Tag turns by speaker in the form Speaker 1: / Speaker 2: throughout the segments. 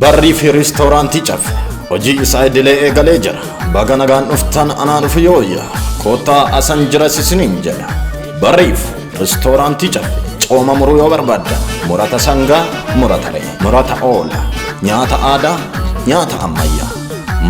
Speaker 1: Barrii fi Riistooraantii Caffee hojii isaa idilee eegalee jira. Baga nagaan dhuftan, anaa dhufu yooyya. Koottaa, asan jiras isiniin jedha. Barriif Riistooraantii Caffee cooma muruu yoo barbaaddan, murata sangaa, murata re'ee, murata oola, nyaata aadaa, nyaata ammayyaa.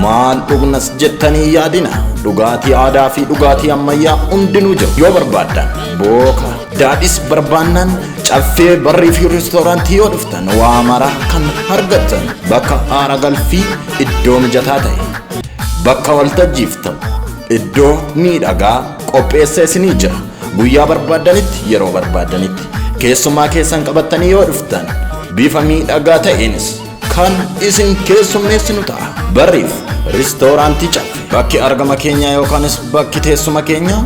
Speaker 1: Maal dhugnas jettanii yaadina. Dhugaatii aadaa fi dhugaatii ammayyaa hundinuu jiru. Yoo barbaaddan booka daadhis barbaannan, Caffee Barrii fi Riistooraantii yoo dhuftan waa maraa kan argattan, bakka aara galfii iddoo mijataa ta'e, bakka waltajjiif ta'u iddoo miidhagaa qopheessee isinii jira. Guyyaa barbaaddanitti, yeroo barbaaddanitti keessumaa keessan qabattanii yoo dhuftan bifa miidhagaa ta'eenis kan isin keessummeessinu ta'a. Barriif Riistooraantii Caffee bakki argama keenyaa yookaanis bakki teessuma keenyaa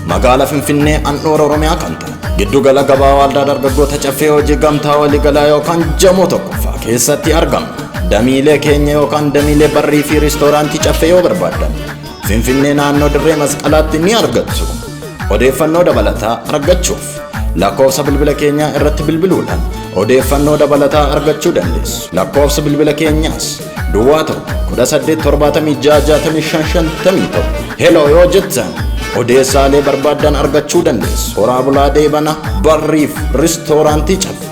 Speaker 1: magaalaa Finfinnee, handhuura Oromiyaa kan ta'e, giddugala gabaa Waldaa Dargaggoota Caffee Hojii Gamtaa Waliigalaa yookaan Jamoo tokkoffaa keessatti argamna. Damiilee keenya yookaan damiilee Barrii fi Riistooraantii Caffee yoo barbaaddan Finfinnee, naannoo Dirree Masqalaatti ni argattu. Odeeffannoo dabalataa argachuuf lakkoofsa bilbila keenyaa irratti bilbiluudhaan odeeffannoo dabalataa argachuu dandeessu. Lakkoofsa bilbila keenyaas 01 18 76 65 51. Hello yoo jettan odeessaalee barbaaddan argachuu dandeessu. Horaa bulaa, deebana Barriif Riistooraantii Caffee.